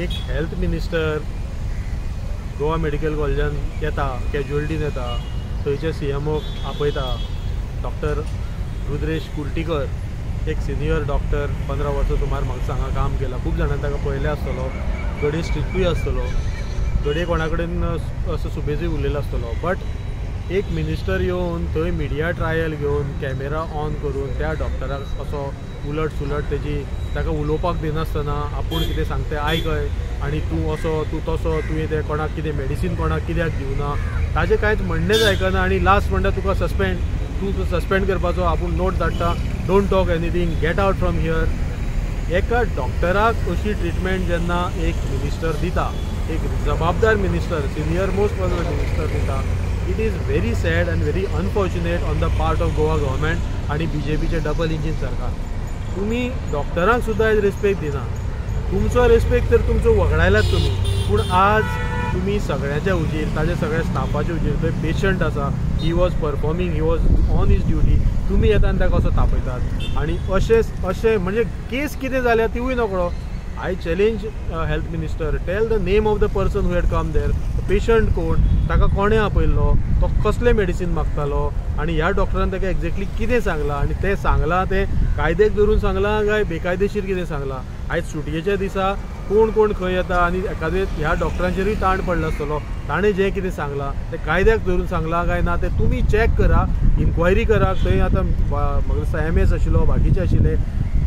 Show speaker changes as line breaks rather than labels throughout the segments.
एक health minister Goa medical कॉलेजान येता, कॅज्युअलिटीन येता, थंयचे सीएमओक आपयता, डॉक्टर रुद्रेश कुर्टीकर, एक सिनियर डॉक्टर, 15 वर्सां सुमार म्हाका हांगा काम केलां, खूब जाणांनी ताका पळयलें आसतलो, घडये स्ट्रिक्टूय आसतलो, घडये कोणा कडेन असो सुबेजूय उलयलो आसतलो. बट एक मिनिस्टर येवन थंय मिडिया ट्रायल घेवन कॅमेरा ऑन करून त्या डॉक्टराक असो उलट सुलट तेजी ताका उलोवपाक दिनासतना आपूण कितें सांगता आयकय आनी तूं असो तूं तसो तुवें तें कोणाक कितें मेडिसीन कोणाक कित्याक दिवना, ताजें कांयच म्हणणेंच आयकना आनी लास्ट म्हणटा तुका सस्पेंड, तूं सस्पेंड करपाचो आपूण नोट धाडटा, don't talk anything, get out from here. एका डॉक्टराक अशी ट्रिटमेंट जेन्ना एक मिनिस्टर दिता, एक जबाबदार minister, senior most minister दिता, it is very sad and very unfortunate on the part of Goa government आनी बीजेपीचे डबल इंजीन सरकार. तुमी डॉक्टरांक सुद्दां आयज रेस्पेक्ट दिना, तुमचो रेस्पेक्ट तर तुमचो वगडायलात तुमी, पूण आज तुमी सगळ्यांच्या हुजीर, ताजे सगळ्या स्टाफाच्या हुजीर, थंय पेशंट आसा, he was performing, he was on his duty, तुमी येता आनी ताका असो तापयतात आनी अशें अशें म्हणजे केस कितें जाल्या तिवूय नकळो. I challenge health minister, tell the name of the person who had come there, patient कोण, ताका कोणें आपयल्लो, तो कसलें मेडिसीन मागतालो आनी ह्या डॉक्टरान ताका एक्झॅक्टली कितें सांगलां आनी तें सांगलां तें कायद्याक धरून सांगलां काय बेकायदेशीर कितें सांगलां. आयज सुटयेच्या दिसा कोण कोण खंय येता आनी एखादे ह्या डॉक्टरांचेरूय ताण पडलो आसतलो, ताणें जें कितें सांगलां तें कायद्याक धरून सांगलां काय ना तें तुमी चॅक करा, इन्क्वायरी करा. थंय आतां म्हाका दिसता एम एस आशिल्लो, बाकीचे आशिल्ले,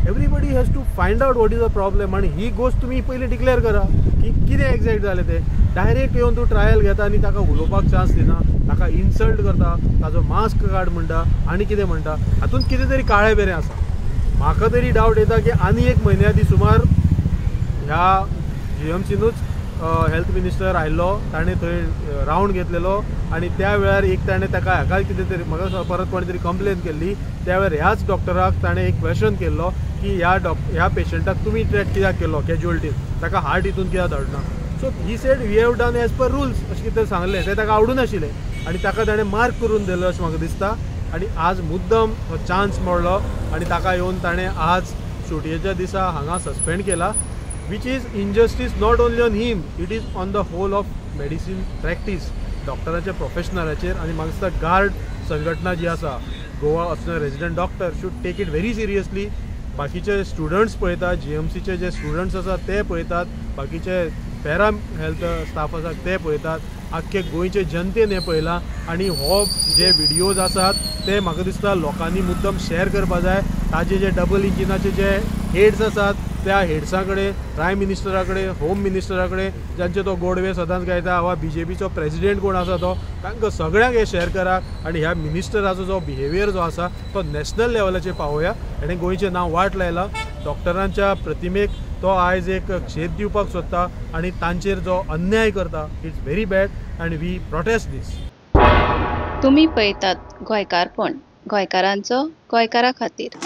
everybody has to find out what is a problem आनी ही गोश्ट तुमी पयलीं डिक्लेअर करा की कितें एग्जॅक्ट जालें तें. डायरेक्ट येवन तूं ट्रायल घेता आनी ताका उलोवपाक चान्स दिना, ताका इन्सल्ट करता, ताजो मास्क काड म्हणटा आनी कितें म्हणटा, हातूंत कितें तरी काळें बेरें आसा. म्हाका तरी डावट येता की आनी एक म्हयन्या आदीं सुमार ह्या जीएमसीनूच हेल्थ मिनिस्टर आयिल्लो, ताणें थंय रावंड घेतलेलो आनी त्या वेळार एक ताणें ताका हाका कितें तरी म्हाका परत कोणें तरी कंप्लेन केल्ली, त्या वेळार ह्याच डॉक्टराक ताणें एक क्वेश्चन केल्लो की ह्या पेशंटाक तुमी ट्रेट कित्याक केलो कॅज्युअलिटीन, ताका हार्ट हितून कित्याक धाडना. So he said we have done as per rules अशें कितें सांगलें, तें ताका आवडूं नाशिल्लें आनी ताका ताणें मार्क करून दिलो अशें म्हाका दिसता. आनी आज मुद्दम हो चान्स मेळ्ळो आनी ताका येवन ताणें आज सुटयेच्या दिसा हांगा सस्पेंड केला, which is injustice not only on him, it is on the whole of medicine practice, डॉक्टराच्या प्रोफेशनलाचेर. आनी म्हाका दिसता गार्ड संघटना जी आसा, Goa association resident doctor should take it very seriously. बाकीचे स्टुडंट्स पळयतात, जीएमसीचे जे स्टुडंट्स आसात ते पळयतात, बाकीचे पॅरा हेल्थ स्टाफ आसात ते पळयतात, आख्खे गोंयचे जनतेन हें पळयलां आनी हो जे व्हिडियोज आसात ते म्हाका दिसता लोकांनी मुद्दम शेअर करपा जाय. ताजे जे डबल इंजिनाचे जे हेड्स आसात त्या हेड्सां कडेन, प्रायम मिनिस्टरा कडेन, होम मिनिस्टरा कडेन, जांचे तो गोडवे सदांच गायता, वा बीजेपीचो प्रेजिडेंट कोण आसा तो, तांकां सगळ्यांक हें शेअर करा आनी ह्या मिनिस्टराचो जो बिहेवियर जो आसा तो नॅशनल लेवलाचेर पावोवया. हेणें गोंयचें नांव वाट लायलां, डॉक्टरांच्या प्रतिमेक तो आयज एक छेद दिवपाक सोदता आनी तांचेर जो अन्याय करता, it's very bad and we protest this.
तुमी पळयतात गोंयकारपण, गोंयकारांचो गोंयकारा खातीर.